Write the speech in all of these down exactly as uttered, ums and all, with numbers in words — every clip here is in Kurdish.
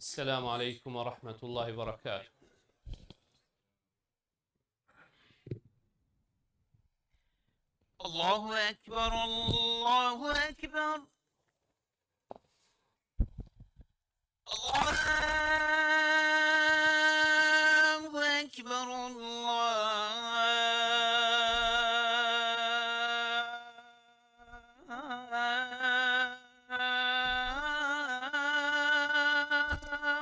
السلام عليكم ورحمة الله وبركاته. الله أكبر، الله أكبر. الله أكبر،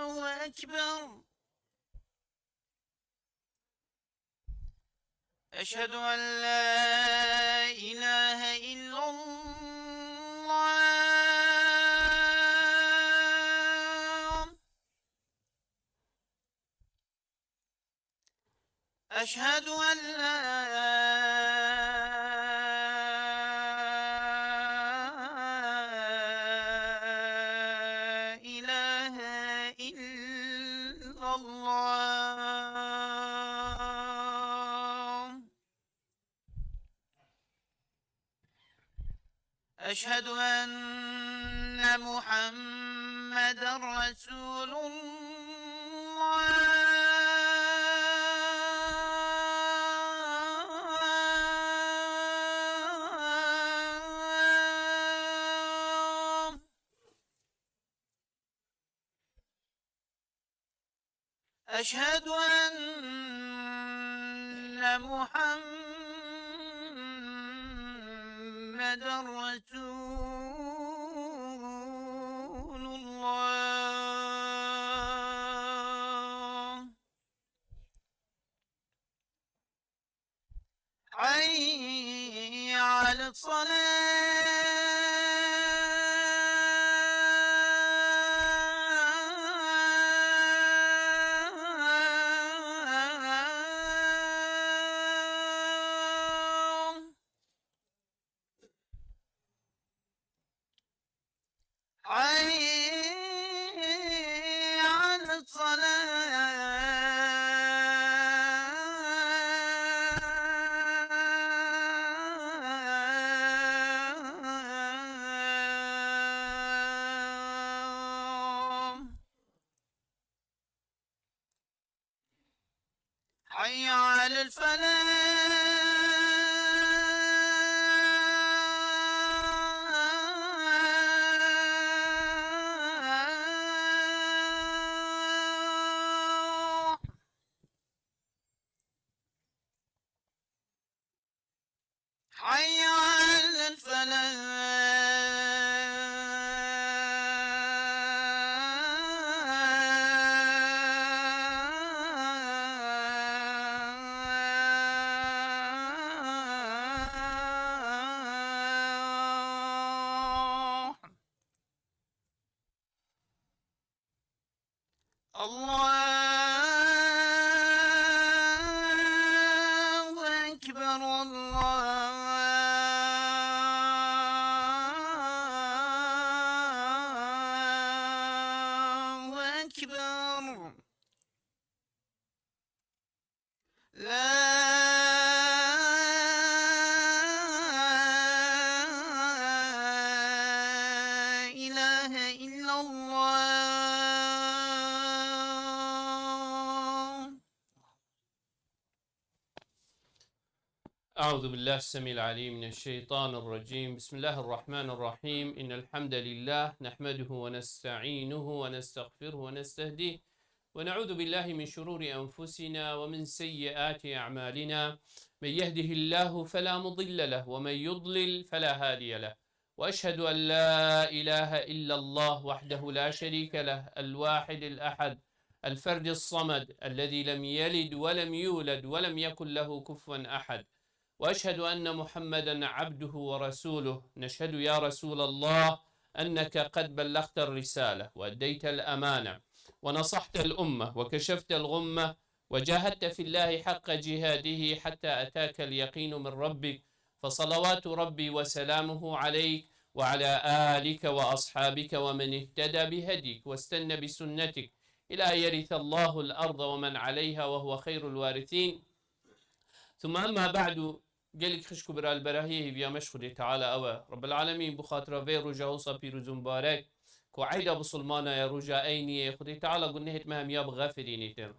الله أكبر. أشهد أن لا إله إلا الله. أشهد أن لا إله إلا الله. أشهد أن محمدا رسول الله. أشهد أن محمدا رسول الله. حي على الصلاة. حي على الصلاة. حي على الفلاح. حي على الفلاح. الله أكبر، الله أكبر. لا إله إلا الله. أعوذ بالله السميع العليم من الشيطان الرجيم. بسم الله الرحمن الرحيم. إن الحمد لله نحمده ونستعينه ونستغفره ونستهديه، ونعوذ بالله من شرور أنفسنا ومن سيئات أعمالنا. من يهده الله فلا مضل له، ومن يضلل فلا هادي له. وأشهد أن لا إله إلا الله وحده لا شريك له، الواحد الأحد، الفرد الصمد، الذي لم يلد ولم يولد ولم يكن له كفوا أحد. وأشهد أن محمدا عبده ورسوله. نشهد يا رسول الله أنك قد بلغت الرسالة وأديت الأمانة ونصحت الأمة وكشفت الغمة وجاهدت في الله حق جهاده حتى أتاك اليقين من ربك، فصلوات ربي وسلامه عليك وعلى آلك وأصحابك ومن اهتدى بهديك واستن بسنتك إلى أن يرث الله الأرض ومن عليها وهو خير الوارثين. ثم أما بعد، gelek xişk û bira li berahiyê hêviya me ji Xwedê Teala ew e. Rebbil Alemîn bi xatira vê roja wisa pîroz û mibarek ku eyda bisilmana ye, roja eyniyê, Xwedê Teala gunehêt me hemiya bixefirînîtin.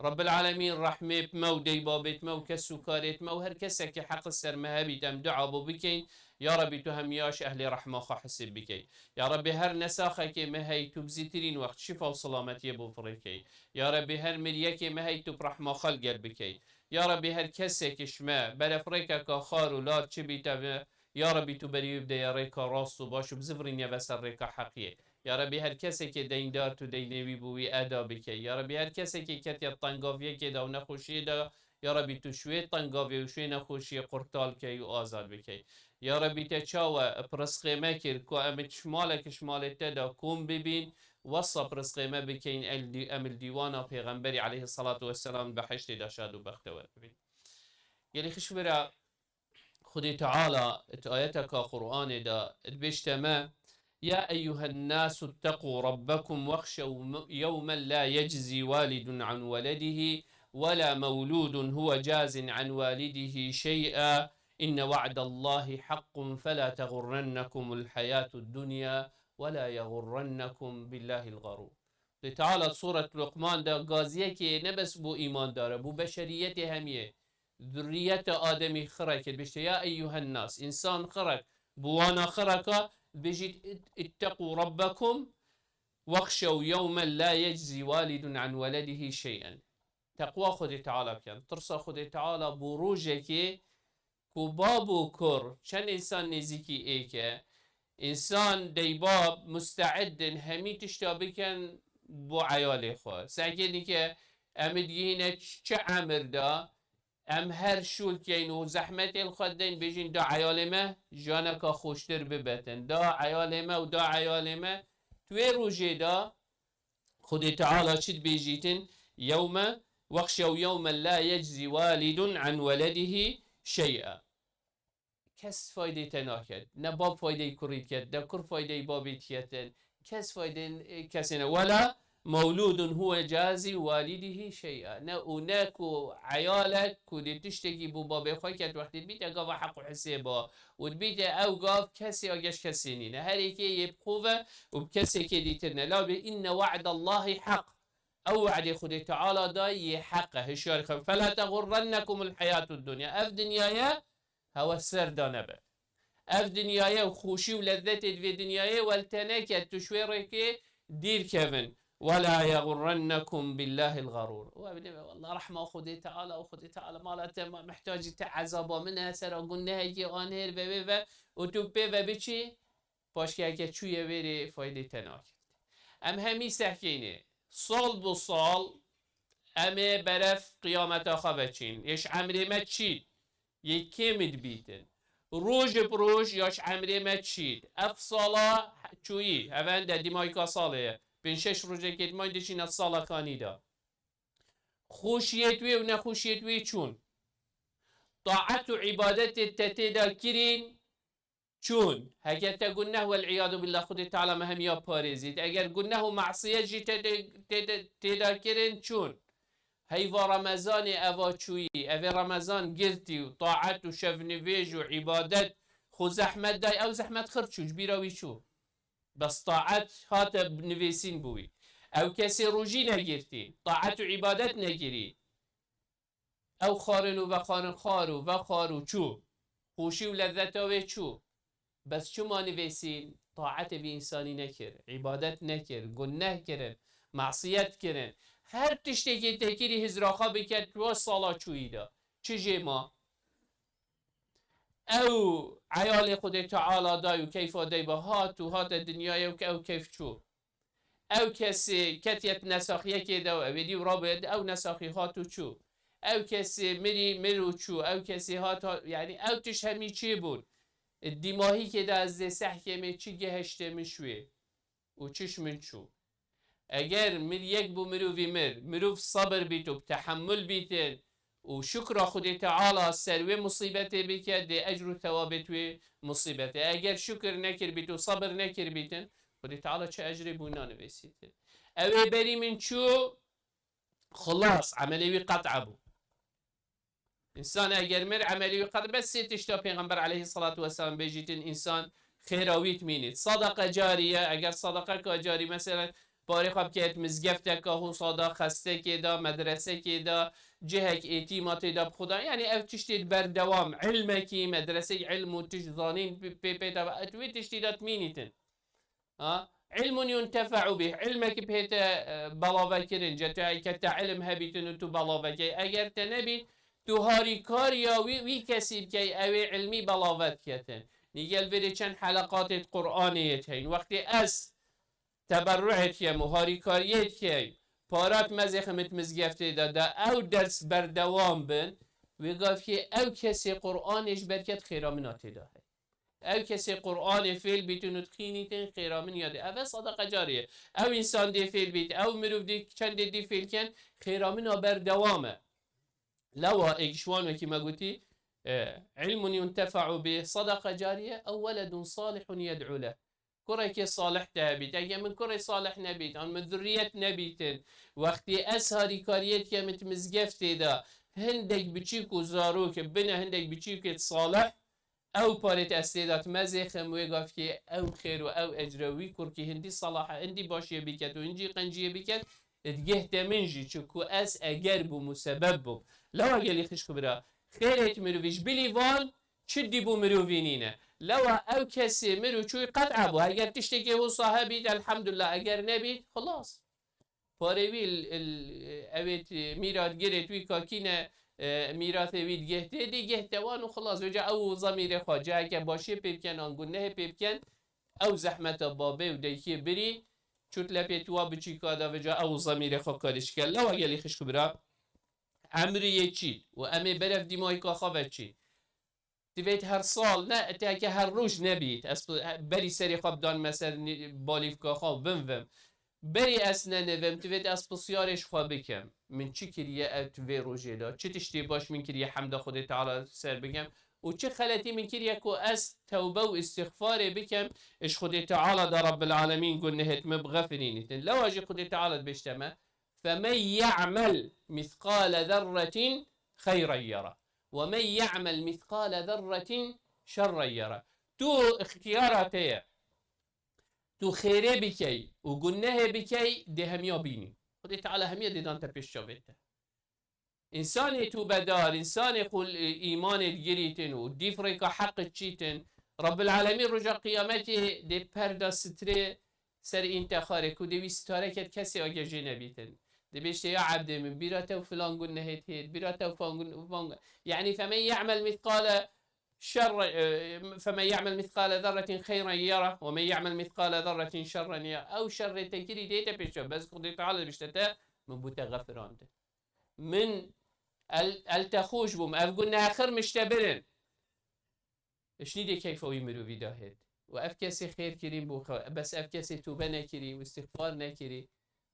Rabbil Alemîn rehmê bi me û dey babêt me û kes û karêt me û her kesekê heqi ser me hebît, em dua bo bikeyn, ya Rebî tu hemiya ji ehlê rehma xwe hisêb bikey. Ya Rebî her nesaxekê me hey tu bi zîtirîn wext şifa û selametiyê bo firê key. Ya Rebî her miryekê me hey tu bi rehma xwe li gel bikey. Ya Rebî her kesekê ji me berefirêkeka xar û lar çi bîte ve, ya Rebî tu berî wî bideye rêka rast û baş û bizivirînye ve ser rêka heqiyê. Ya Rebî her kesekê deyndar tu deynê wî bo wî eda bikey. Ya Rebî her kesekê ketiye tengaviyekê de û nexweşiyê de, ya Rebî tu ji wê tengavê û ji wê nexweşiyê qurtal key û azad bikey. Ya Rebî te çawe bi rizqê me kir ku em ji malek ji malê te de kom bibîn, wesa bi rizqê me bikeyn, el dî-, em li dîwana Pêxemberî aleyhisselatu vesselam behiştê de şad û bextewer bibîn. Gelî xişbira Xwedê Teala di ayeteka Qur'anê de dibêjte me, يا أيها الناس اتقوا ربكم واخشوا م-، يوما لا يجزي والد عن ولده ولا مولود هو جاز عن والده شيئا إن وعد الله حق فلا تغرنكم الحياة الدنيا ولا يغرنكم بالله الغرور. Xwedê Teala Sûret Luqman de gaziyekê ne bes bo îmandar e, bo beşeriyetê hemiyê, zurriyeta Ademî xirek e, dibêjte, يا أيها الناس, însan xirek, bo wana xireka, dibêjît, ات-، اتقوا ربكم واخشوا يوما لا يجزي والد عن ولده شيئا. Teqwa Xwedê Teala bikin. Tirsa Xwedê Teala bo rojekê ku bab û kur, çend însan nêzîkî êk e, însan deybab musteid in hemî tişta bikin bo eyalê xwe. Sekê dike em digihîne ç-, çi emir de, em her şûl keyn û zehmetê li xwe deyn, bêjin, da eyalê me janeka xweştir bibetin. Da eyalê me û da eyalê me, tu wê rojê de Xwedê Teala çi dibêjîtin? Yewme, wexşew yewmen la yeczî walidun an weledihi şey'a. Kes faydê te naket. Ne bab faydeyî kurî diket, ne kur faydeyî babî diketin. Kes faydên, e, kesê ne. Wela mewludun huwe cazî walidîhî şey'a. Ne û ne ku eyalek ku dê tiştekî bo babê xwe ket, wextê dibîte gava heq û hisêba û dibîte ew gav kesê a geş kesê nîne. Her êkê yê bi xwe ve û bi kesekê dîtir ne. La bê inne we'dallahî heq. Ew we'dê Xwedê Teala da yê heq e. Hişyarî xwe. Fela tegurrennekumul heyatud dunya. Ev dinyaye hewesser da nebe. Ev dinyaye û xweşî û lezzetê di vê dinyayê wel te neket, tu ji wê rêkê dîr kevin. Wela yegurrennekum billahil garûr. Û ev nebe, wallah, rehma Xwedê Teala û Xwedê Teala mala te ma mihtacî te ezaba min e, sera gunehekê anêr ve wê ve û tu pê ve biçî, paşkeyeke çûye wêrê faydê te nakevt. Em hemî sehkênê, sal bo sal, em ê beref qiyameta xwe veçîn. Yê ji emrê me çît, yê kêm dibîtin. Roj bi roj ya ji emrê me çît. Ev sala çûyî, ev ende dîmayka salê ye. Pênc şeş rojekê dîmayî diçîne sala kanî de. Xweşiyêt wê û nexweşiyêt wê çûn. Taet û îbadetê te tê de kirîn, çûn. Heke te guneh, wel îyadu billah, Xwedê Teala me hemiya parêzît. Eger guneh û masiyet jî te de, te de, tê de kirin, çûn. Heyva Remezanê eva çûyî, evê Remezan girtî û taet û şevnivêj û îbadet xwe zehmet day, ew zehmet xir çû, ji bîra wî çû. Bes taet hate nivêsîn bo wî. Ew kesê rojî negirtî, taet û îbadet nekirî. Ew xwarin û vexwarin xwar û vexwar û çû. Xweşî û lezzeta wê çû. Bes çima nivêsîn, taetê vî însanî nekir, îbadet nekir, guneh kirin, masiyet kirin. Her tiştekê te kirî hizra xwe biket, wê sala çûyî de. Çi jê ma? Ew eyalê Xwedê Teala day û keyfa dey be hat û hate dinyayê û ke ew keyf çû. Ew kesê ketiye di nesaxiyekê de û ew êdî û rabê ew nesaxî hat û çû. Ew kesê mirî, mir û çû. Ew kesê hat, hat, yanî ew tişt hemî çêbûn. Di dîmahîkê de ez dê sehkê me çi gehişte min ji wê û çi ji min çû. Eger mir yek bû mirovî mir, mirov sabir bît û bi tehemmul bîtin, û şukra Xwedê Teala ser wê musîbetê bike, dê ecr û thewabêt wê musîbetê. Eger şukir nekir bît û sabir nekir bîtin, Xwedê Teala çi ecrê bû nanivêsîtin. Ew ê berî min çû, xilas, emelê wî qet'a bû. Însan eger mir, emelê wî qet, bes sê tişta Pêxember aleyhisselatu vesselam bêjîtin, însan Xêra wî tmînît. Sadaqa cariye, eger sadaqeka carî, meselen, parê xwe bikeyt mizgefteka, hûsa da, xestekê da, medresekê da, cihek êtîma tê da bixwe da. Yanî ev tiştê berdewam, ilmekî, medresekî, ilm û tişt zanîn pê, pê, pê da, tu wê tiştî da tmînîtin. Ha? Ilmun yuntefe'u bih. Ilmekî pête, e, belave kirin. Cetayeke te ilm hebîtin û tu belave key. Eger te nebît, tu harîkariya wî, wî kesî bikey, ew ê ilmî belave diketin. Nîgel vêrê çend heleqatê Qur'anê yê heyn. Wextê ez teberru'ê dikem û harîkariyê dikem, parat mezêxim it mizgeftê de, de ew ders berdewam bin, wê gavkê ew kesê Qur'anê ji berket xêra min a tê de hey. Ew kesê Qur'anê fêl bîtin û dixînîtin, xêra min ya dê. Ev e sadaqa carî ye. Ew însan dê fêl bît, ew mirov dê çendê dî fêl ken, xêra min a berdewam e. Lewa êk ji wan wekî me gotî, e, ilmun yuntefe'u bih, sadaqa cariye, ew weledun salihun yed'u leh. Kurekê salih te hebît. Eger min kurê salih nebît, an min zurriyet nebîtin, wextê ez harîkariyê dikem it mizgeftê de, hindek biçîk û zarok bine hindek biçîkê salih, ew parê te ez tê de mezêxim, wê gavkê ew xêr û ew ecre wî kurkî hindî salaha, hindî başiyê biket û hindî qenciyê biket, digeh te min jî, çunku ez eger bûm û sebeb bûm. Lewa gelî xişk û bira, xêrêt mirovî ji bilî van çi dî bû mirovî nîne. Lewa ew kesê mirov çûyî qet'a bû. Eger tiştekê wisa hebît, elhamdulillah, eger nebît, xilas. Parê wî l-, l-, ewêt mîrat girêt wî kakîne, e, mîrathê wî digeh tê, dê geh te wan û xilas. Vêca ew û zemîrê xwe, ciheke başiyê pê biken, an gunehê pê biken, ew zehmeta babê û daykê birî, çût lepê tu wa biçîka da, vêca ew û zemîrê xwe karî şike. Lewa gelî xişk û bira, emrî yê çî û em ê berev dîmayîka xwe ve çî. Divêt her sal, ne, te ke her roj nebît. Ez bi-, berî serê xwe bidan me ser ni-, balîvka xwe û binvim. Berî ez nenivim, divêt ez pisyarê ji xwe bikim. Min çi kiriye ev tu vê rojê de? Çi tiştê baş min kiriye hemda Xwedê Teala ser bikim? Û çi xeletî min kiriye ku ez tewbe û îstixfarê bikim, ji Xwedê Teala de Rabbil Alemîn gunehêt min bixefirînîtin? Lewa jî Xwedê Teala dibêjte me, فَمَنْ يَعْمَلْ مِثْقَالَ ذَرَّةٍ خَيْرًا يَرَهُ وَمَنْ يَعْمَلْ مِثْقَالَ ذَرَّةٍ شَرًّا يَرَهُ. Tu îxtiyara te ye. Tu xêrê bikey û gunehê bikey, dê hemiya bînî. Xwedê Teala hemiya dê dan te pêş çavê te. Însanê tûbedar, însanê ku îmanê digirîtin û dîf rêka heq diçîtin, Rabbil Alemîn roja qiyametê dê perda sitirê ser întexarê ku dê wî sitareket kesê agejê nebîtin. Dê bêjtê ya ebdê min, bîra te û filan gunehê tê, bîra te û fan gun-, fan gun-, yanî فَمَنْ يَعْمَلْ مِثْقَالَ شَرًّا، e, فَمَنْ يَعْمَلْ مِثْقَالَ ذَرَّةٍ خَيْرًا يَرَهُ وَمَنْ يَعْمَلْ مِثْقَالَ ذَرَّةٍ شَرًّا يَرَهُ. Ew şerrê te kirî dê te pêş çav. Bes Xwedê Teala dibêjte te, min bû te xefirandin. Min el, el te xweş bûm. Ev guneh xir mişte birin. Ji nî dê keyfa wî mirovî dahêt. Û ev kesê xêr kirîn bû xwe. Bes ev kesê tûbe nekirî û îstixfar nekirî.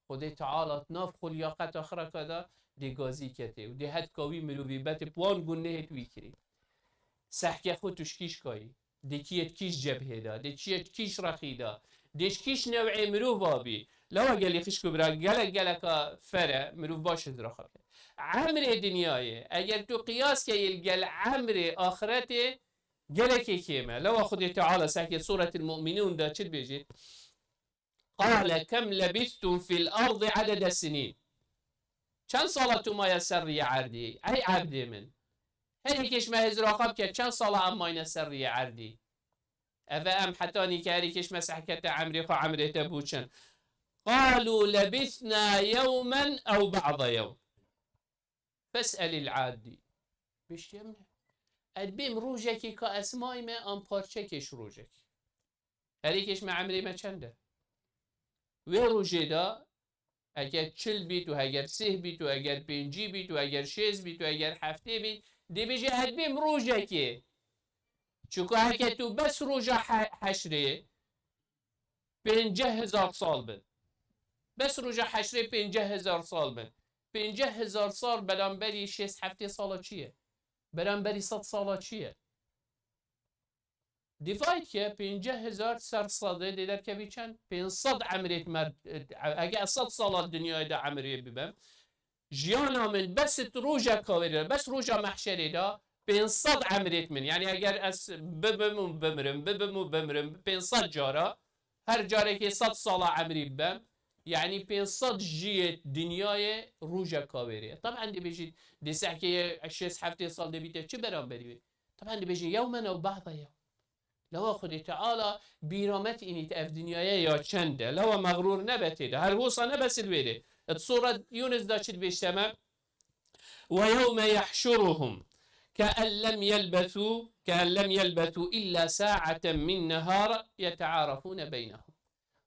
Xwedê Teala di nav xwe liyaqeta xiraka de dê gazî ketê û dê hetka wî mirovî betê bi wan gunehêt wî kirî. Sehke xwe tu ji kî şikayî? Dê kî yê di kî ji cebhê de, dê kî yê di kî ji rexî de, dê ji kî ji new'ê mirova bî. Lewa gelî xişk û bira, gelek geleka fere, mirov baş hizra xwe bike. Emrê dinyayê, eger tu qiyas keyî li gel emrê axretê, gelekê kêm e. Lewa Xwedê Teala sehkê Sûretil Mu'minûn de çi dibêjî? قَالَ كَمْ لَبِثْتُمْ فِي الْأَرْضِ عَدَدَ سِنِينَ. Çend sala tu maye ser riyê erdî, ey ebdê min? Her yekê ji me hizra xwe bike, çend sala em mayne ser riyê erdî? Eve em heta nîke her yekê ji me sehkete emrê xwe, emrê te bû çend? قَالُوا لَبِثْنَا يَوْمًا أَوْ بَعْضَ يَوْمٍ. فَاسْأَلِ الْعَادِّينَ. Bêjtiye min e. Ez bêm rojekê ka ez mayme an parçekê ji rojekê. Her yekê ji me emrê me çend e? Wê rojê de, eger çil bît û eger sih bît û eger pêncî bît û eger şêst bît û eger heftê bît, dê bêje ez bêm rojekê. Çunku heke tu bes roja he-, heşrê, pênceh hezar sal bin. Bes roja heşrê pênceh hezar sal bin. Pênceh hezar sal beramberî şêst heftê sala çi ye? Beramberî sed sala çi ye? Divide ke pênceh hezar ser sedê dê derkevî çend? Pênc sed emrê mer-, ege sed sala dinyayê de emrê bibem, jiyana min bes di rojeka wê de, bes roja mehşerê de, pênc sed emrêt min. Yani eger ez bibim û bimrim, bibim û bimrim, pênc sed cara, her carekê sed sala emrî bibem, yani pênc sed jiyê dinyayê rojeka wêrê. Taban dibêjît, di sehkê ye şêst heftê sal dibîte çi beramberî wê? Taban dibêjin, yewmen ew ba'de yewm. Lewa Xwedê Teala bîra me tînît ev dinyayê ya çend e. Lewa mexrûr nebe tê de. Her hosa nebe sil wêrê. Di Sura Yunus de çi dibêjte me? Ve yewme yahşuruhum ke'en lem yelbethu, ke'en lem yelbethu illa sa'aten min nehar yetearafune beynehum.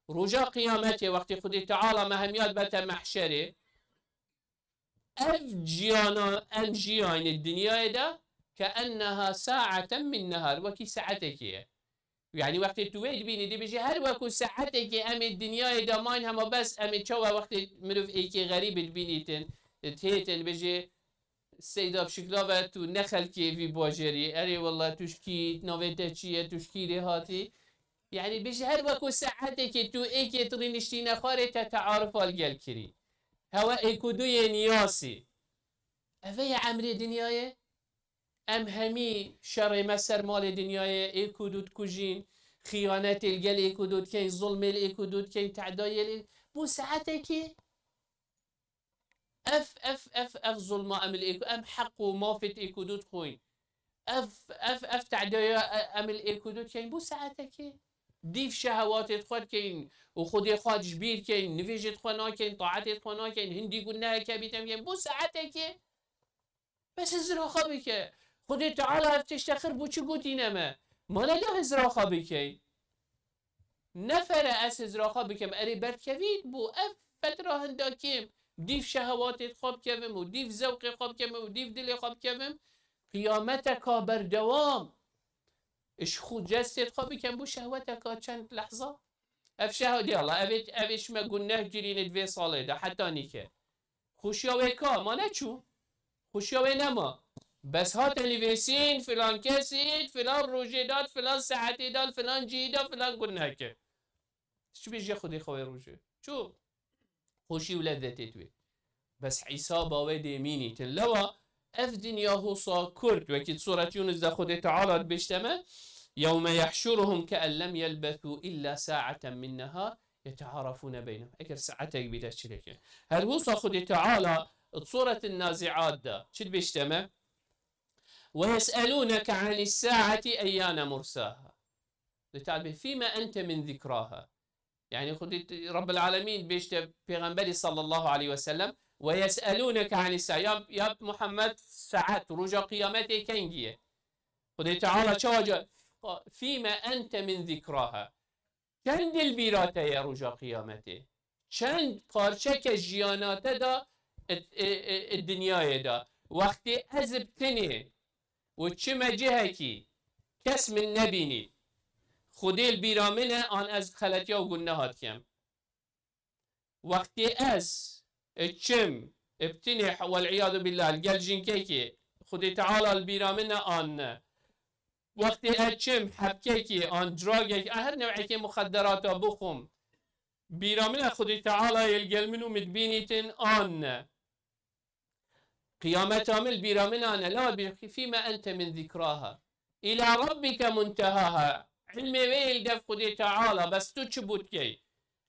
Roja Qiyametê wextê Xwedê Teala me hemiya dibete mehşerê, ev ciyana em jiyayne dinyayê de ke'enneha sa'aten min nehar, wekî saetekê ye. Yani wextê tu wê dibînî, dibêjî her weku saetekê em ê dinyayê de mayn, hema bes em ê çawa wextê mirov êkê xerîb dibînîtin, têtin, dibêjî, Seyda bi şikla ve tu ne xelkê vî bajarî, erê wela tu ji kî, navê te çi ye, tu ji kî rê hatî? Yani bêjî her weku saetekê tu êkê tu rîniştîne xwarê te tearif al gel kirî. Hewe êk û du yên yasî. Eve ye emrê dinyayê? Em hemî şerê me ser malê dinyayê, êk û du dikujîn, xiyanetê li gel êk û du dikeyn, zulmê li êk û du dikeyn, tedayê li, bû saetekê. Ev, ev, ev, ev zulma em li êk, em heq û mafê êk û du dixwin. Ev, ev, ev tedaya e, em li êk û du dikeyn, bû saetekê. Dîv şehewatê xwe dikeyn û Xwedê xwe ji bîr keyn, nivêjê xwe nakeyn, taetê xwe nakeyn, hindî guneheke bîtem keyn, bû saetekê. Bes hizra xwe bike. Xwedê Teala ev tişte xir bû çi gotîne me? Ma ne da hizra xwe bikeyn? Nefere ez hizra xwe bikim, erê berdikevî bû ev fetra hinda kêm dîv şehewatê xwe bikevim û dîv zewqê xwe bikevim û dîv dilê xwe bikevim, qiyameteka berdewam. Ji xwe cestê xwe bikim bû şehweteka çend lehza. Ev şeho-, dê Allah, ev ê, ev ê çime guneh girînê di vê salê de, heta nîke. Xweşiya wê ka, ma neçû? Xweşiya wê nema. Bes hate nivîsîn, filan kesî, filan rojê dat, filan saetê dat, filan cihî da, filan guneh kir. Çi bêje Xwedê xwe wê rojê? Çû. Xweşî û lezzetê tu wê. Bes hîsaba wê dê mînîtin. Lewa ev dinya hosa kurt, wekî di Suret Yunus de Xwedê Teala dibêjte me, "Yewme yahşuruhum ke'en lem yelbethu illa sa'eten min nehar yetearafune beynehum." Eger saetek bî de çi lêke. Her hosa Xwedê Teala di Suretin Naziat de çi dibêjte me? "Ve yes'elûneke anis sa'eti eyyâne mursaha." Li tabî, "Fîme ente min zikraha." Yani Xwedê Rabbil Alemîn bêjte Pêxemberî sallallahu aleyhi ve sellem, "Ve yes'elûneke anis sa-", ya, ya Muhammed, saet, roja qiyametê kengî ye? Xwedê Teala çawa ca-, "Fîme ente min zikraha." Çend li bîra te ye roja qiyametê? Çend parçeke jiyana te da, e, e, e, e, dinyayê da? Wextê ez bi tinê û çime cihekî, kes min nebînî. Xwedê li bîra min e, an ez xeletiya û guneha dikem. Wextê ez, e, çim, e, bi tinê, wel iyadu billah, li gel jinkekê, Xwedê Teala li bîra min e, an ne. Wextê ez çim, hebkekê, an dragek, a her newekê muxedderata bixwim, bîra min e Xwedê Teala yê li gel min û min dibînîtin, an ne. Qiyameta min li bîra min a ne, la bi fîme ente min zikraha. Îla rabbike muntehaha. Ilmê wê yê li dev Xwedê Teala, bes tu çi bû dikey?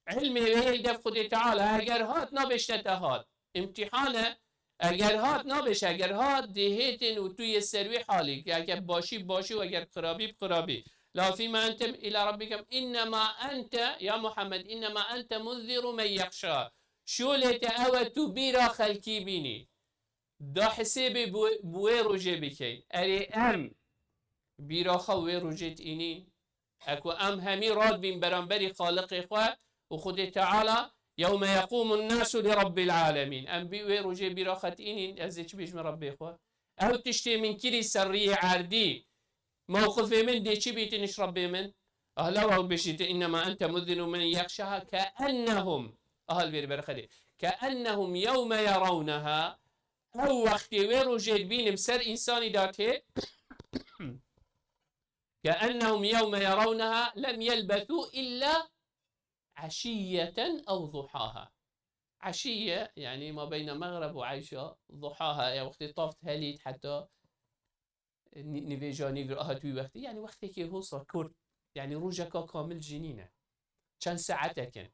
Ilmê wê yê li dev Xwedê Teala, eger hat, nabêjte te hat. Îmtîhan e, eger hat, nabêje, eger hat, dê hêtin û tu yê ser wî halî, eger başî, başî û eger xirabî, bi xirabî. La fîme ente îla rabbike, innema ente, ya Muhammed, innema ente munziru men yexşa. Şolê te ew e tu bîra xelkî bînî. Da hisêbê bi, bi wê rojê bikey. Erê em bîra xwe wê rojê tînîn. Eko em hemî radibîn beramberî Xaliqê xwe û Xwedê Teala, "Yewme yequmun nasu li Rabbil alemîn." Em bi wê rojê bîra xwe tînîn, ez ê çi bêjim Rabbê xwe? Ew tiştê min kirî ser riyê erdî, mewqifê min dê çi bîtin iş Rabbê min? Ahla wa bêjîte, "Innema ente munziru men yexşaha keennehum." Ahal vêrî berxedê. "Keennehum yewme yerawneha." Ew wextê wê rojê dibînim ser însanî da tê. "Keennehum yewme yerawneha lem yelbethu illa eşiyyeten ew duhaha." Eşiyye, yani ma beyne mexreb û eyşa, duhaha, ya wextê taft helît heta nî-, nîvêja nîvir ahat wî wextê. Yanî wextekê hosa kurt. Yanî rojeka kamil jî nîne. Çend saetek in.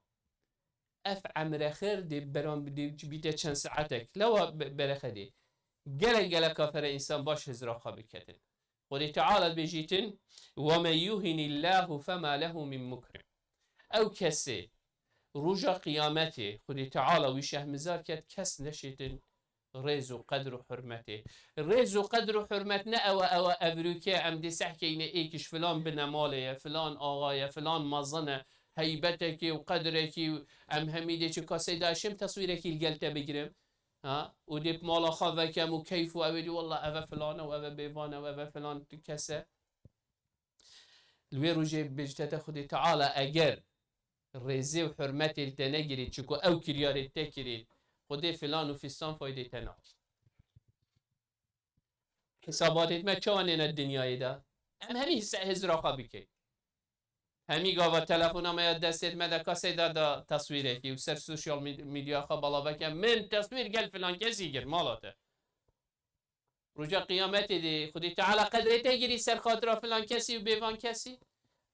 Ev emre xêr dê beran dê bîte çend saetek. Lewa be-, berexe dê. Gelek gelek kafere însan baş hizra xwe biketin. Xwedê Teala dibêjîtin, "Ve men yuhinillahu fema lehu min mukrim." Ew kesê roja qiyametê Xwedê Teala wî şehmizar ket, kes neşêtin rêz û qedr û hurmetê. Rêz û qedr û hurmet ne ew e, ew e, evrûke, em dê sehkeyne êkiş filan binemalê ye, filan axa ye, filan mezin e, heybetekî û qedrekî û em hemî dê çi kaseyda şêm teswîrekî li gel te bigirim. Ha? Û dê bi mala xwe vekem û keyf û ew ê dî, "Wallah, ev e filan e û ev e bêvan e û ev e filan kes e." Li wê rojê bêjite te Xwedê Teala eger rêzê û hurmetê li te negirî, çiku ew kiryarê te kirî, Xwedê filan û fistan faydê te nake. Hesabatê me çawa nêne dinyayê de? Em hemî his-, hizra xwe bikeyn. Hemî gava telefona me ya destê me de kaseyda da teswîrekî û ser sosyal mid-, medya xwe bala veke, "Min teswîr gel filan kesî kir, mala te." Roja qiyametê de Xwedê Teala qedrê te girî ser xatira filan kesî û bêvan kesî.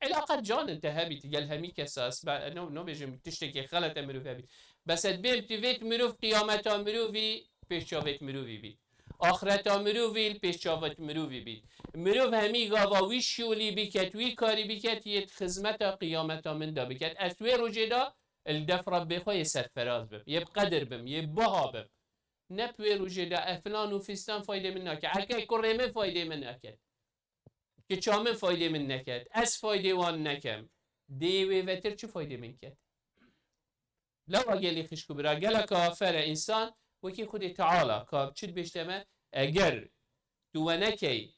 Îlaqet can in te hebît gel hemî kesa. Ez be-, no-, nabêjim tiştekê xelet e mirov hebît. Bes ez dibêm tu vêt mirov qiyameta mirovî pêş çavêt mirovî bî. Axreta mirovî li pêş çavêt mirovî bî. Mirov hemî gava wî şolî biket, wî karî biket, yê di xizmeta qiyameta min de biket. Ez wê rojê de li def Rebbê xwe yê serferaz bim, yê bi qedir bim, yê biha bim. Ne bi wê rojê de, e, filan û fistan faydê min nake. Eke kurê min faydê min neket. Kiça min faydê min neket. Ez faydê wan nekem. Dê wê vetir çi faydê min ket? Lewa gelî xişk û bira, geleka fere însan wekî Xwedê Teala ka çi dibêjte me, eger tu we nekey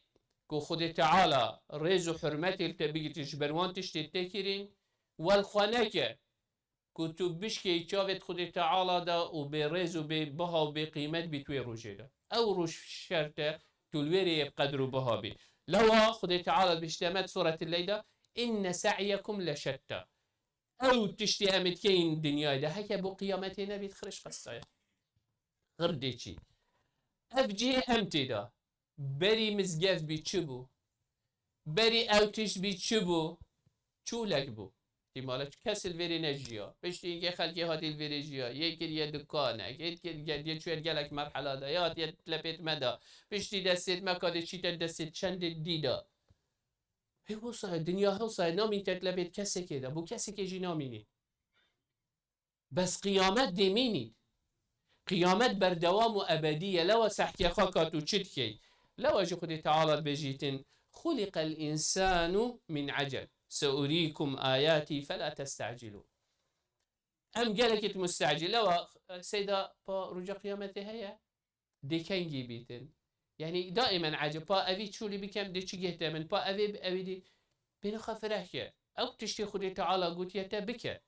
ku Xwedê Teala rêz û hurmetê li te bigirî ji ber wan tiştê te kirîn, wel xwe neke. Ku tu bişkeyî çavêt Xwedê Teala de û bê rêz û bê biha û bê qîmet bî tu wê rojê de. Ew roj şert e, tu li wê rê yê bi qedr û biha bî. Lewa Xwedê Teala dibêjte me di Sûretil Leyl de, "Inne se'yekum leşetta." Ew tiştê em ê dikeyin dinyayê de, heke bo qiyametê nebît, xiriş qestaya. Xirdê çî. Ev cihê em tê de. Berî mizgev bî çi bû? Berî ew tişt bî çi bû? Çûlek bû. Tîmale kes li vêrê nejiya. Piştî yekê xelkê hatî li vêrê jiya. Yê kiriye dukanek. Yê kir-, yê çûye gelek merhela de. Yê hatiye lepêt me de. Piştî destêt me kadê çîte destêt çendê dî de. Hê wisa ye, dinya hewsa ye, namîn te lepêt kesekê de. Bo kesekê jî namînî. Bes qiyamet dê mînî. Qiyamet berdewam û ebedî ye. Lewa sehkê xwe ka tu çi dikey? Lewa jî Xwedê Teala dibêjîtin, "Xuliqel însanu min ecel. Seurîkum ayatî fela testecilûn." Em gelekî mustecil. Lewa, e, seyda pa roja qiyametê heye. Dê kengî bîtin. Yanî daîmen ecib, pa evî çûlî bikem, dê çi gehte min, pa evê, evî dî bêne xwe fireh ke. Ew tiştê Xwedê Teala gotiye te bike.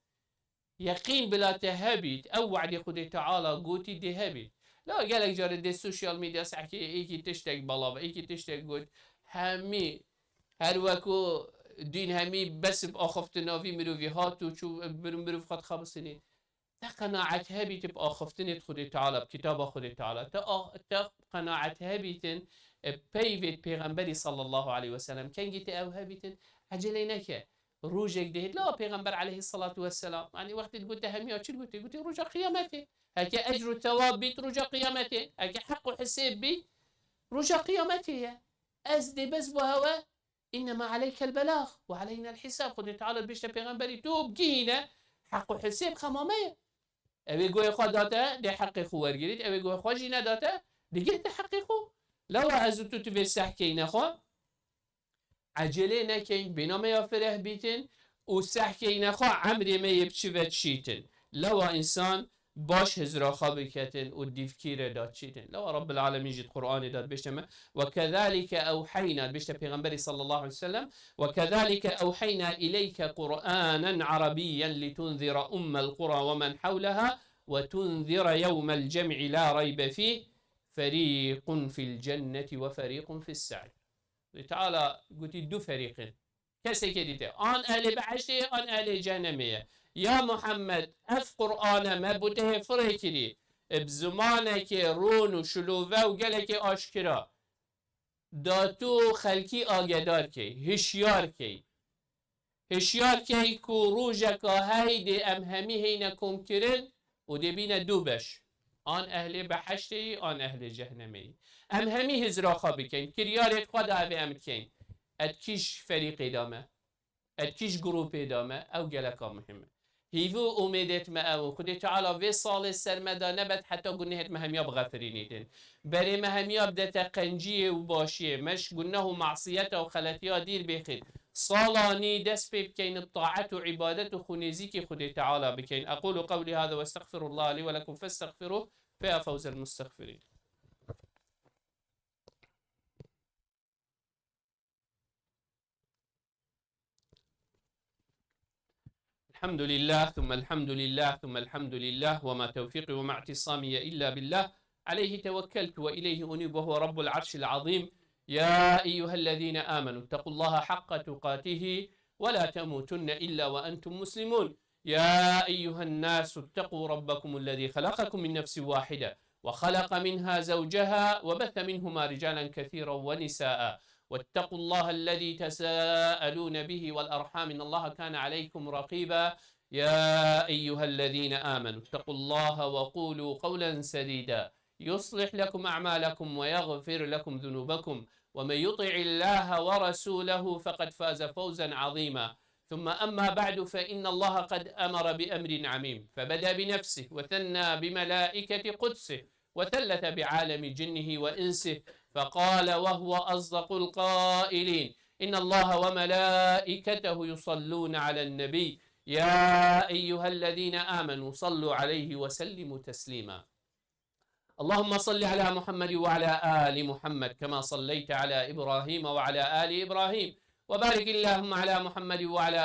Yeqîn bila te hebît, ew we'dê Xwedê Teala gotî dê hebît. La gelek carê dê sosyal medya sehkê êkî tiştek belav, êkî tiştek got, hemî her wekû dîn hemî bes bi axiftina vî mirovî hat û çû bir mirov xwe dixebistinî. Te qenaet hebît bi axiftinê Xwedê Teala, bi kitaba Xwedê Teala. Te a-, te qenaet hebîtin, e, peyvê Pêxemberî sallallahu aleyhi ve sellem. Kengî te ew hebîtin, ecelê neke. Rojek dihêt, la Pêxember aleyhissalatu vesselam. Yanî wextê digote hemiya çi digote? Gote roja qiyametê. Heke ecr û thewab bît roja qiyametê. Heke heq û hisêb bît roja qiyametê ye. Ez dê bes bo hewe. "Innema aleykel belâg ve aleynel hisab." Xwedê Teala dibêjte pêxemberî, tu bigihîne, heq û hisêb xema me ye. Ew ê guhê xwe date, dê heqê xwe wergirît, ew ê guhê xwe jî nedate, digirte heqê xwe. Lewa ez û tu tu vê sehkeyne xwe, ecelê nekeyn, bêna me ya fireh bîtin û sehkeyne xwe emrê me yê biçi ve çîtin. Lewa însan baş hizra xwe biketin û dîvkî re da çîtin. Lewa Rabbil Alemîn jî di Qur'anê de dibêjte me, "Ve kezalike ewheyna", dibêjte Pêxemberî sallallahu aleyhi ve sellem, "Ve kezalike ewheyna ileyke Qur'anen arabiyyen litunzira ummel qura ve men hewleha ve tunzira yewmel cem'i la reybe fîh, ferîqun fil cenneti ve ferîqun fis sa'ir." Teala gotî du ferîq in. Kesekê dîte. An ehlê behiştê ye, an ehlê cehennemê ye. Ya Muhammed, ev Qur'ane me bo te hê firê kirî, e, bi zimanekê rûn û şilove û gelekê aşkira. da tu xelkî agedar key, hişyar key. Hişyar key ku rojeka hey dê em hemî heyne komkirin û dê bîne du beş. An ehlê beheştê yî, an ehlê cehnemê yî. Em hemî hizra xwe bikeyn. Kiryarê xwe de evê em dikeyn. Et kîj ferîqê de me? Et kîj grûpê de me? Ew geleka muhim e. Hîvî û umêdêt me ew in. Xwedê Teala vê salê ser me de nebet heta gunehêt me hemiya bixefirînîtin. Berê me hemiya bidete qenciyê û başiyê. Me ji guneh û masiyeta û xeletiya dîr bêxîn. Salanî dest pê bikeyn bi taet û îbadet û xwênêzîkî Xwedê Teala bikeyn. أقول قولي هذا وأستغفر الله لي ولكم فاستغفروه فيا فوز المستغفرين. الحمد لله ثم الحمد لله ثم الحمد لله وما توفيقي وما اعتصامي إلا بالله عليه توكلت وإليه أنيب وهو رب العرش العظيم. يا أيها الذين آمنوا اتقوا الله حق تقاته ولا تموتن إلا وأنتم مسلمون. يا أيها الناس اتقوا ربكم الذي خلقكم من نفس واحدة وخلق منها زوجها وبث منهما رجالا كثيرا ونساء واتقوا الله الذي تساءلون به والأرحام إن الله كان عليكم رقيبا. يا أيها الذين آمنوا اتقوا الله وقولوا قولا سديدا يصلح لكم أعمالكم ويغفر لكم ذنوبكم ومن يطع الله ورسوله فقد فاز فوزا عظيما. ثم أما بعد فإن الله قد أمر بأمر عميم فبدأ بنفسه وثنى بملائكة قدسه وثلث بعالم جنه وإنسه فقال وهو أصدق القائلين إن الله وملائكته يصلون على النبي يا أيها الذين آمنوا صلوا عليه وسلموا تسليما. اللهم صل على محمد وعلى آل محمد كما صليت على إبراهيم وعلى آل إبراهيم وبارك اللهم على محمد وعلى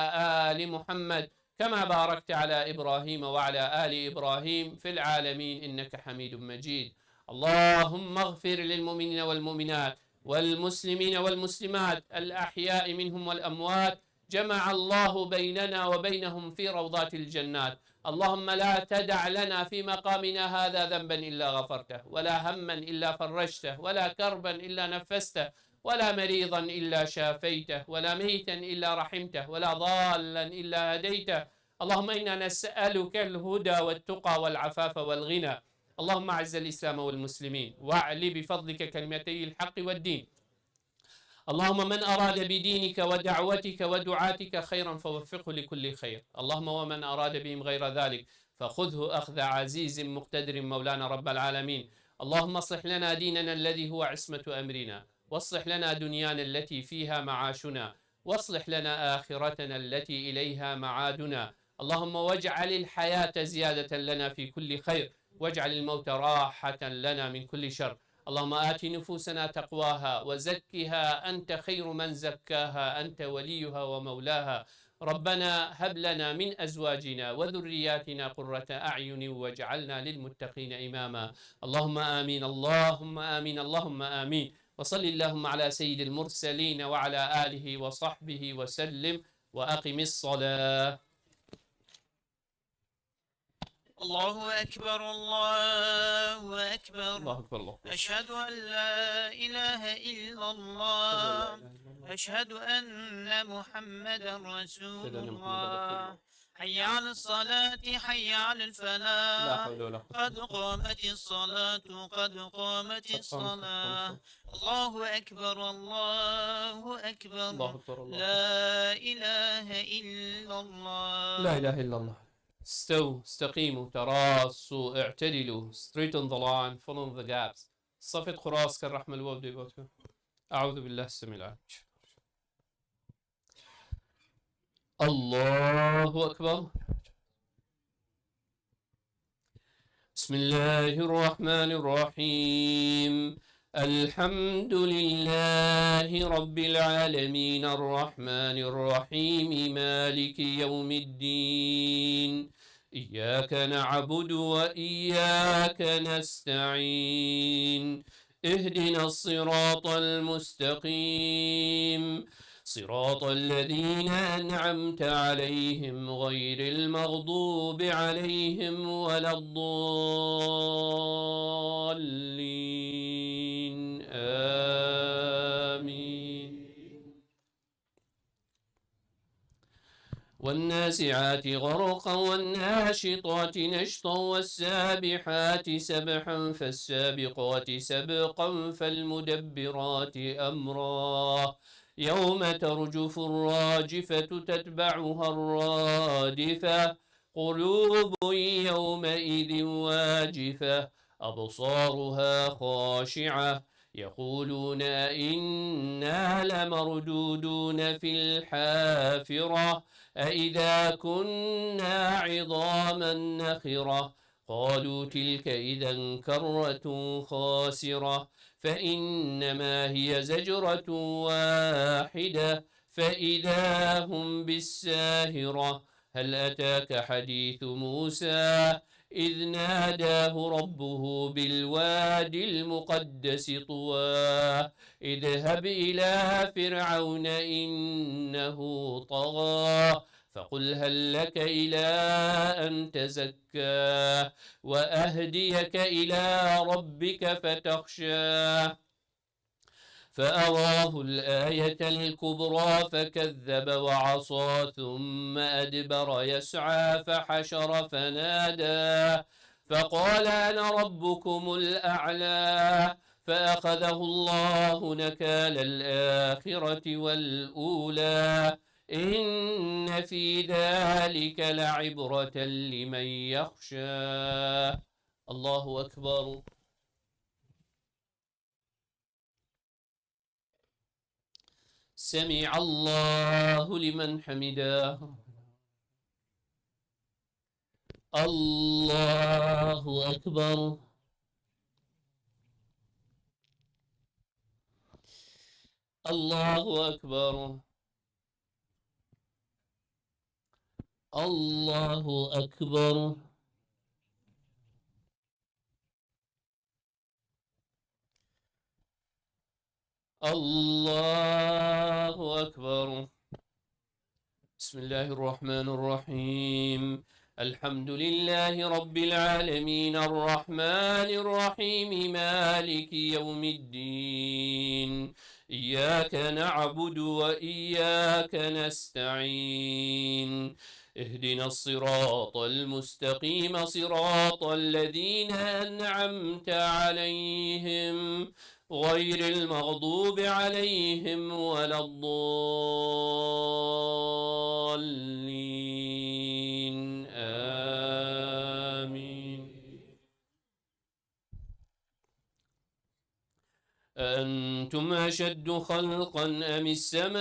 آل محمد كما باركت على إبراهيم وعلى آل إبراهيم في العالمين إنك حميد مجيد. اللهم اغفر للمؤمنين والمؤمنات والمسلمين والمسلمات الأحياء منهم والأموات جمع الله بيننا وبينهم في روضات الجنات. اللهم لا تدع لنا في مقامنا هذا ذنبا إلا غفرته ولا هما إلا فرجته ولا كربا إلا نفسته ولا مريضا إلا شافيته ولا ميتا إلا رحمته ولا ضالا إلا هديته. اللهم إنا نسألك الهدى والتقى والعفاف والغنى. اللهم أعز الإسلام والمسلمين وأعل بفضلك كلمتي الحق والدين. اللهم من أراد بدينك ودعوتك ودعاتك خيرا فوفقه لكل خير. اللهم ومن أراد بهم غير ذلك فخذه أخذ عزيز مقتدر مولانا رب العالمين. اللهم أصلح لنا ديننا الذي هو عصمة أمرنا وأصلح لنا دنيانا التي فيها معاشنا وأصلح لنا آخرتنا التي إليها معادنا. اللهم واجعل الحياة زيادة لنا في كل خير واجعل الموت راحة لنا من كل شر. اللهم آت نفوسنا تقواها وزكها أنت خير من زكاها أنت وليها ومولاها. ربنا هب لنا من أزواجنا وذرياتنا قرة أعين واجعلنا للمتقين إماما. اللهم آمين، اللهم آمين، اللهم آمين. وصل اللهم على سيد المرسلين وعلى آله وصحبه وسلم وأقم الصلاة. الله أكبر، الله أكبر. الله أكبر، الله أكبر. أشهد أن لا إله إلا الله. أشهد أن لا إله إلا الله. أشهد أن محمدا رسول الله. أشهد أن محمدا رسول الله. حي على الصلاة، حي على الفلاح. لا حول ولا قوة. قد قامت الصلاة، قد قامت الصلاة. قد قامت الصلاة. الله أكبر، الله أكبر. الله أكبر، الله أكبر. لا إله إلا الله. لا إله إلا الله. استووا، استقيموا، تراصوا، اعتدلوا. Straighten the line, fill in the gaps. صفت خراس كالرحمة الوفد بوتكم. أعوذ بالله السميع العليم. الله أكبر. بسم الله الرحمن الرحيم. الحمد لله رب العالمين الرحمن الرحيم مالك يوم الدين. إياك نعبد وإياك نستعين. اهدنا الصراط المستقيم. صراط الذين أنعمت عليهم غير المغضوب عليهم ولا الضالين. آمين. والنازعات غرقا والناشطات نشطا والسابحات سبحا فالسابقات سبقا فالمدبرات أمرا يوم ترجف الراجفة تتبعها الرادفة قلوب يومئذ واجفة أبصارها خاشعة يقولون أئنا لمردودون في الحافرة أئذا كنا عظاما نخرة قالوا تلك إذا كرة خاسرة فإنما هي زجرة واحدة فإذا هم بالساهرة هل أتاك حديث موسى إذ ناداه ربه بالواد المقدس طوى اذهب إلى فرعون إنه طغى فقل هل لك إلى أن تزكى وأهديك إلى ربك فتخشى فأراه الآية الكبرى فكذب وعصى ثم أدبر يسعى فحشر فنادى فقال أنا ربكم الأعلى فأخذه الله نكال الآخرة والأولى إن في ذلك لعبرة لمن يخشى الله أكبر سمع الله لمن حمده الله أكبر الله أكبر الله أكبر الله أكبر بسم الله الرحمن الرحيم الحمد لله رب العالمين الرحمن الرحيم مالك يوم الدين إياك نعبد وإياك نستعين اهدنا الصراط المستقيم صراط الذين أنعمت عليهم غير المغضوب عليهم ولا الضالين آمين أأنتم أشد خلقا أم السماء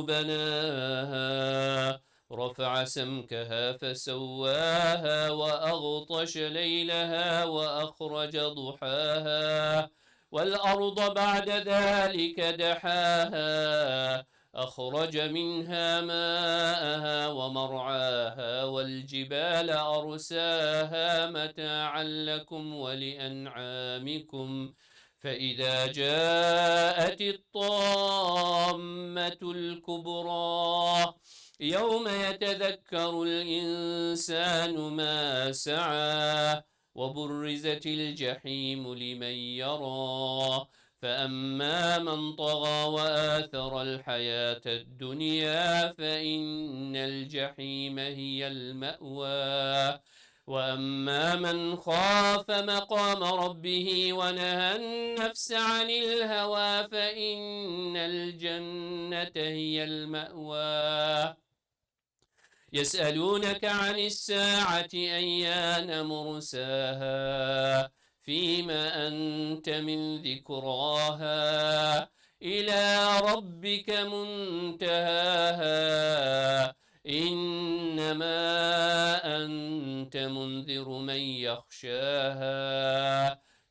بناها رفع سمكها فسواها وأغطش ليلها وأخرج ضحاها والأرض بعد ذلك دحاها أخرج منها ماءها ومرعاها والجبال أرساها متاعا لكم ولأنعامكم فإذا جاءت الطامة الكبرى يوم يتذكر الإنسان ما سعى وبرزت الجحيم لمن يرى فأما من طغى وآثر الحياة الدنيا فإن الجحيم هي المأوى وأما من خاف مقام ربه ونهى النفس عن الهوى فإن الجنة هي المأوى يسألونك عن الساعة أيان مرساها فيم أنت من ذكراها إلى ربك منتهاها إنما أنت منذر من يخشاها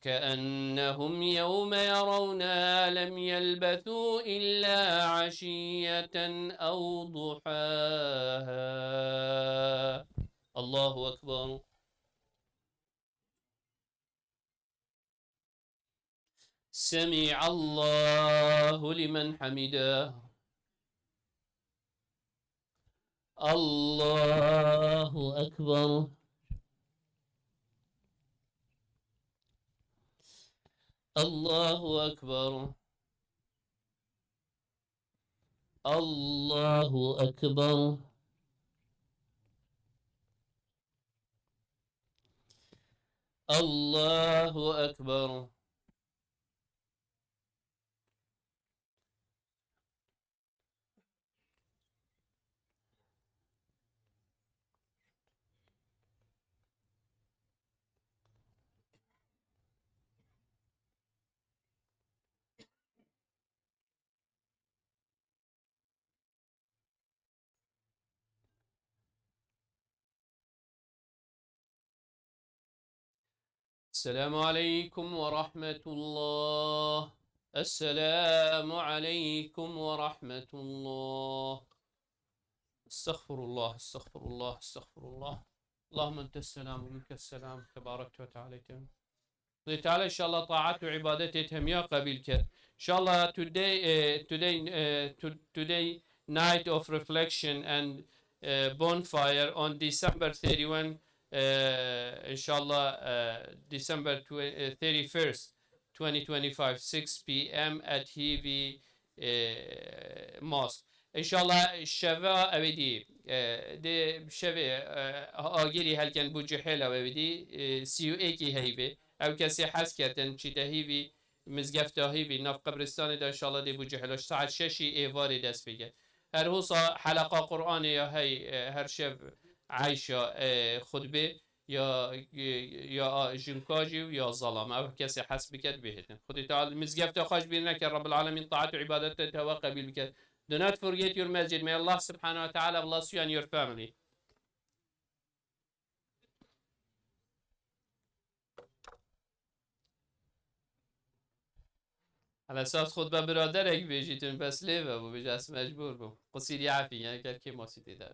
كأنهم يوم يرونها لم يلبثوا إلا عشية أو ضحاها الله أكبر سمع الله لمن حمده الله أكبر الله أكبر الله أكبر. الله أكبر. السلام عليكم ورحمة الله. السلام عليكم ورحمة الله. استغفر الله، استغفر الله، استغفر الله. اللهم أنت السلام ومنك السلام، تباركت وتعاليت. Xwedê Teala înşallah taat û îbadetê te hemiya qebîl ket. Înşallah today, eh, today, eh, to-, today night of reflection and, eh, bonfire on December thirty-one, eh, înşallah, eh, December tw-, eh, thirty-first, twenty twenty-five, six p.m. at Hivi, eh, Mosque. Înşallah şeva ew ê dî, e, dê şevê, e, agirî helken bû cihêla we dî, e, sî û êkî heyvê. Ew kesê hez ketin, çîte hîvî, mizgefta hîvî, nav qebristanê de înşallah dê bû cihêla. Saet şeşî êvarê dest pê ke. Her hosa heleqa Qur'anê ya hey, e, her şev eyşa, e, xutbê. Ya, ya jinka jî û ya zalama. Ew kesê hez biket bihêtin. Xwedê Teala mizgefta xwe ji bîr neke, Rabbil Alemîn taat û îbadet te tewa qebîl biket. Do not forget your masjid. May Allah subhanahu wa ta'ala bless you and your family. Ala esas xutbe biraderek bêjîtin, bes lê ve bû, bêje ez mecbûr bûm. Qusîr yafî, yani ker kê masî tê de.